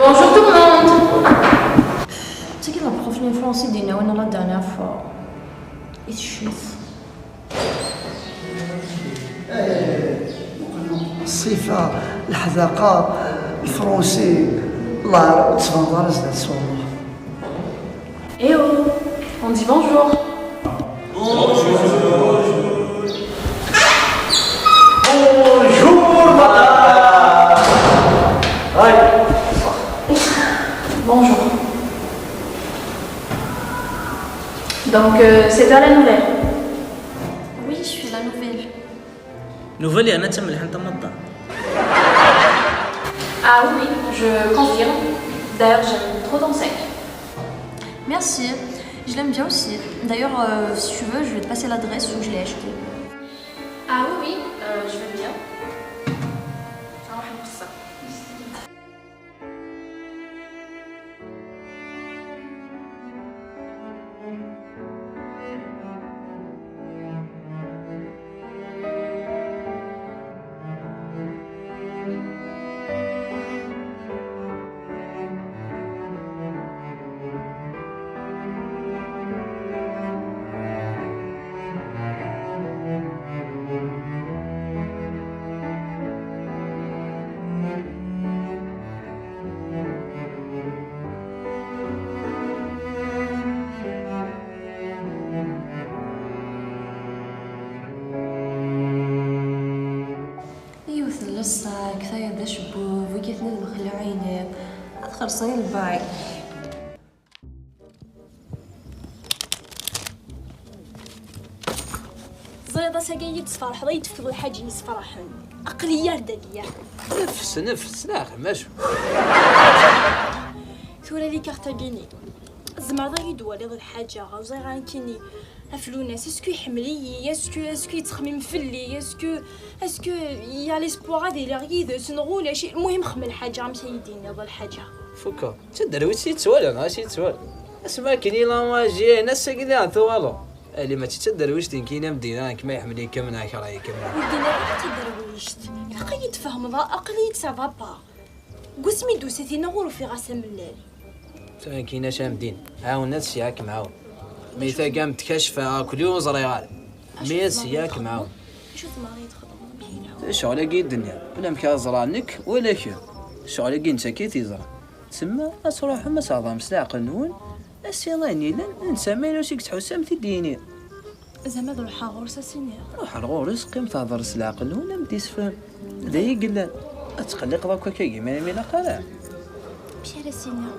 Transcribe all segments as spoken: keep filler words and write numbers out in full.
Bonjour tout le monde. Tu sais qu'il a prof de français des la dernière fois. Il chute. الصفة، الحذاقة، الفرونسي، الله يعلم، تصبر دار زدت صور. Eh oh, on dit bonjour. Bonjour madame. هاي. Bonjour. Donc, euh, c'est toi la nouvelle? Oui, je suis la nouvelle. Nouvelle yerna d tamelḥant a maḍḍa. Ah oui, oui, je confirme. D'ailleurs, j'aime trop ton sac. Merci, je l'aime bien aussi. D'ailleurs, euh, si tu veux, je vais te passer l'adresse où je l'ai acheté. Ah oui, oui, euh, je veux bien. Ah, on va faire ça. Yiwet n lessek, tayeḍ d acebbub, wigiten ad mxelluɛin, ad xellṣen i lbak. Teẓriḍ ass-agi i yi-d-tesferḥeḍ, i yi-d-tefkiḍ lḥaǧa yessefraḥen. Aql-iyi ar dagi. Nefs, nefs, s leɛqel, macu? Tura di karta-gini, tzemreḍ ad yi-d-twaliḍ lḥaǧa, ur ẓriɣ ara nekkini. Aflun-as, est-ce que iḥemmel-iyi? Est-ce que, est-ce que yettxemmim fell-i? Est-ce que, est-ce que il y a l'espoir ad iliɣ yid-s neɣ ulac? Lmuhim, xemmem lḥaǧa, amek ay yi-d-tiniḍ lḥaǧa? Fukeɣ. D taderwict i yettwalan, ɣas yettwal. Asmi akken i la magie, ass-agi diɣen tuɣaleḍ. Ali, mačči d taderwict nekkini am d-yenna, nekk ma iḥemmel-ikem neɣ yekreh-ikem. Ur d-yenni ara d taderwict. Ilaq ad yi-d-tfehmeḍ, aql-iyi-d ça va pas. Deg wasmi d-tusa tinna ur ufiɣ-as amellal. Tura nekkini acu am din, ɛawen ad s-yakem ɛawen. Mi tagam tkacfeɣ akli ur ẓriɣ ara. Mi ad s-yakem ɛawen. Acu tzemreḍ ad yi-d-txedmeḍ? Ccɣel-agi i d-nniɣ, ulamek ara ẓreɣ nekk wala kemm. Ccɣel-agi nettak i t-yeẓra. Tsemma ad truḥem ad s-thedrem s leɛqel-nwen, ad s-tiniḍ ayen yellan, netta ma yella usik tḥussam t-id-yini. Zama ad ruḥeɣ ɣur-s ad s-iniɣ. Ruḥ ar ɣur-s, qqim thedreḍ s leɛqel-nwen am d-isefhem. D aya i yellan. Ad tqelliqeḍ akk akka gima ur ilaq ara. Amek ara s-iniɣ?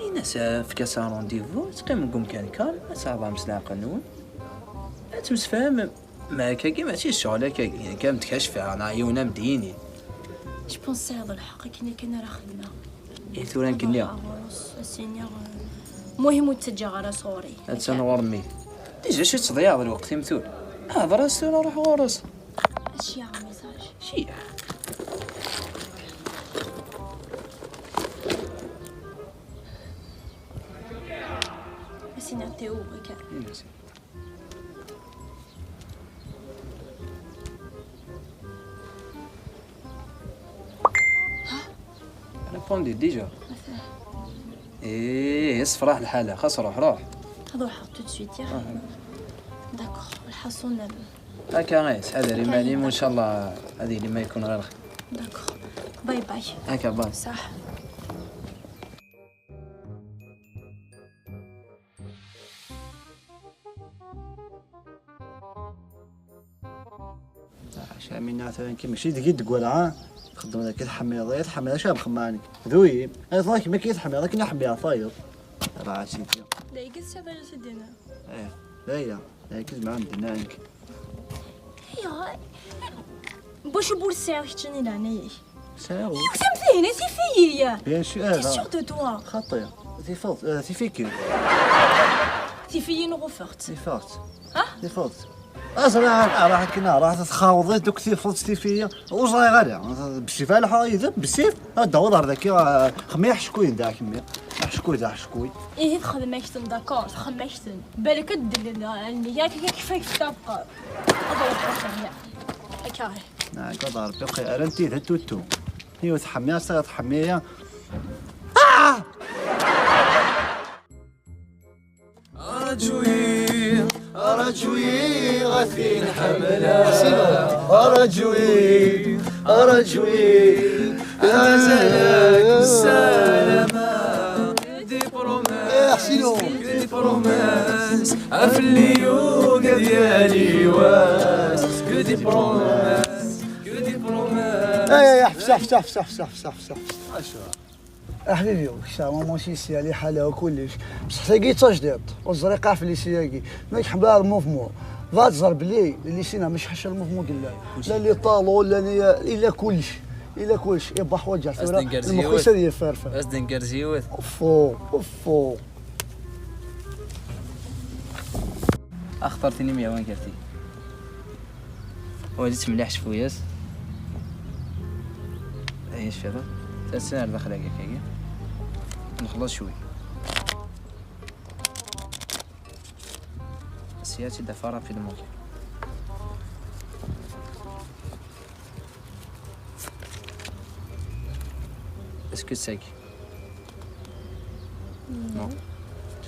Ini-as efk-as un rendez-vous, teqqimem deg umkan kan, ad thedrem s leɛqel-nwen. Ad temsefhamem. Ma akkagi mačči d ccɣel akkagi, nekk am d-kacfeɣ neɣ yiwen am d-yini. Je pense tesɛiḍ lḥeqq, akken kan ara xedmeɣ. I tura nekk nniɣ. Ɣur-s, ad s-iniɣ, eh, muhim ur ttaǧǧaɣ ara sɣur-i. Attan ɣur mmi. Déjà acu tettḍeyyaɛeḍ lweqt-im tura? Hder-as tura, ruḥ ɣur-s. Ad s-yaɣ message. Ciya. Ad s-iniɣ Théo, akka. Répondu déjà. Ih, yessefraḥ lḥal, xas ruḥ, ruḥ. Ad ruḥeɣ tout de suite, ya. D'accord, lḥaṣun. Akka, ttḥadar iman-im, ncallah ad yili ma yekun ɣer lxir. D'accord. Bye bye. Akka, bye. Saḥ. Camina atan mačči deg i d-gwalaɣ. Txeddmeḍ akka, tḥemmileḍ, tḥemmileḍ acu am xemma-nnek. D uyi, ay ẓriɣ kemm akka i tḥemmileḍ, akken i ḥemmileɣ tayeḍ. Raɛa sidi. D aygi tesɛiḍ ara s-d-iniɣ. Eh, d aya, d ayagi zemreɣ ad m-d-iniɣ nekk. Ayɣer? Bacu ur sɛiɣ keččini leɛnaya-k? Sɛiɣ. Yiwet am tihin, tif-iyi. Bien sûr. T'es sûr de toi? Xaṭi, tifeḍ, eh, tif-ik. Tif-iyi neɣ ufiɣ-tt? Tifeḍ-tt. Ah? Tifeḍ-tt. Aẓra, ara akken ara txawḍeḍ akk tifeḍ-tt tif-iyi. Ur ẓriɣ ara. Bessif ara lḥuɣ yid-m, bessif. Ad d-taweḍ ar daki, ah, xemmi aḥeckuy da, kemmi. Aḥeckuy da, aḥeckuy. Ihi txedm-ak-ten, d'accord, txedm-ak-ten. Balak ad d-dlen allen-ik, yak, yak, fak, fak, abqar. Ad d-taweḍ ɣer daki. Akka. Nɛeggeḍ Rebbi, qi-, ara n tidet tuttu. Yiwet tḥemmi, ass-a tḥemmi-ya. رجوي غثي الحملة، رجوي، رجوي. مازالك السلامة. دي بروميس، إيه، حسينو. دي بروميس. أفليو قد يالي واس. دي بروميس، دي بروميس. إيه، إيه، إيه، فسح، فسح، فسح. أحبيبي، كسا ماما سيسي على حالها وكلش، بصح تاقي تجديد، والزريقة في ليسياكي، ماك حبار موفمون، فات زرب لي، اللي سينا مش حشر موفمون قلنا، لا لي طالو، لا لي، إلا كلش، إلا كلش، إبا حواجع ثورة، المخيسة ديال فارفة. أزدن كرزيوت. أوفو، أوفو. أخطر تيني مية وين كرتي؟ وهادي تمليح شوية. هي شفيضة. تنسى على داخل هكاك هي. نخلص شوي. سياتي دفارة في الموكي. اسكو ساكي؟ نو.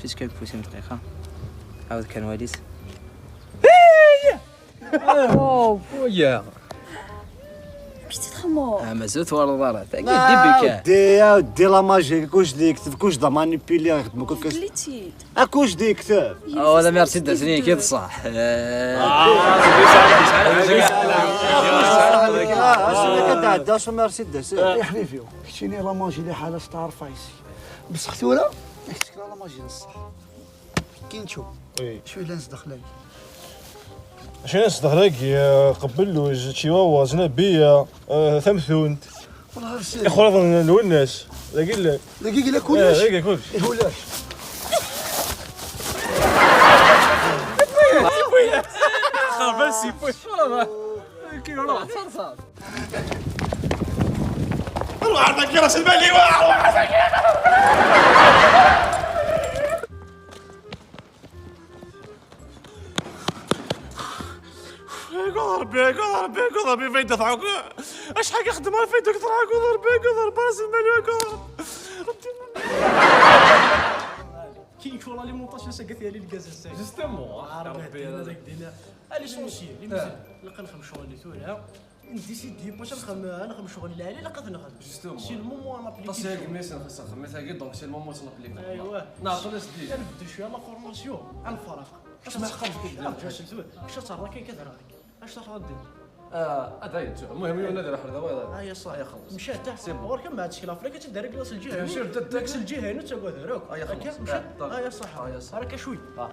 فيس كان بوسيم دقيقة. عاود كان واليس. واو. ويا. كي تتخمو؟ آه، مازال ثوار الضرر. تاكي دي بيكا. ودي، يا ودي، لا ماجي، كوش دي يكتب، كوش دا مانيبيلي، يخدمو كوكس. كليتيد. آه، كوش دي يكتب. آه، ولا ميرسي دازني كي تصح. آه. آه، شنو كتعدى، شو ميرسي داز؟ يا حبيبي، كتشيني لا ماجي اللي حالة ستار فايسي. بصح ثورة، نكتشك لا ماجي نصح. كي نشوف. إيه. شوي لانس دخلك. شنو يصدق لك يا قبلوز، تشيواوا، زنابية، آه، ثمثونت. والله غير سير. إخوان الوناس. لا قل لك. دقيقة، لا آه، كلش. دقيقة كلش. إيه، ولاش. خربان سيبوي. شو راه؟ كي راه صار صار. روح عندك يا راس المال، روح، روح عندك. يا ربي، يا ربي، يا ربي، فايدة ضحك. اش حاجة خدمة فايدة ضحك، يا ربي، يا ربي، راس المال، يا ربي. كي يكون لي مونطاج لسه قالت لي الكاز الساي. جوستومون، آه، ربي ربي. هذاك دينا. الي سونسيال، لي مزال. لقى نخدم شغل اللي ثورة. نديسيدي باش نخدم، نخدم شغل العالي، لا قد نخدم. جوستومون. سي المومون انا بليكي. سي هكا ميسا خاصها خدمتها كي، دونك سي المومون تنبليك. ايوا. نعطونا سديد. نبدو شوية لا فورماسيون على الفرق. اش ما خرج كي دير؟ اش تهضر كي كثر هذيك؟ اش تهضر دير؟ آه، هذا هي. المهم يونا دير واحد الدواء. اه، يا صاحبي. اه، يا خلص. مشات تاع سي بون. ورك ما عادش كي لافريك تدير كلاص الجهه. بيان سور، تديك. كلاص الجهه هنا تاكل هذاك. اه، يا خلص. مشات. اه، طيب. اه، يا صح. اه، يا صح. راك شوي. اه.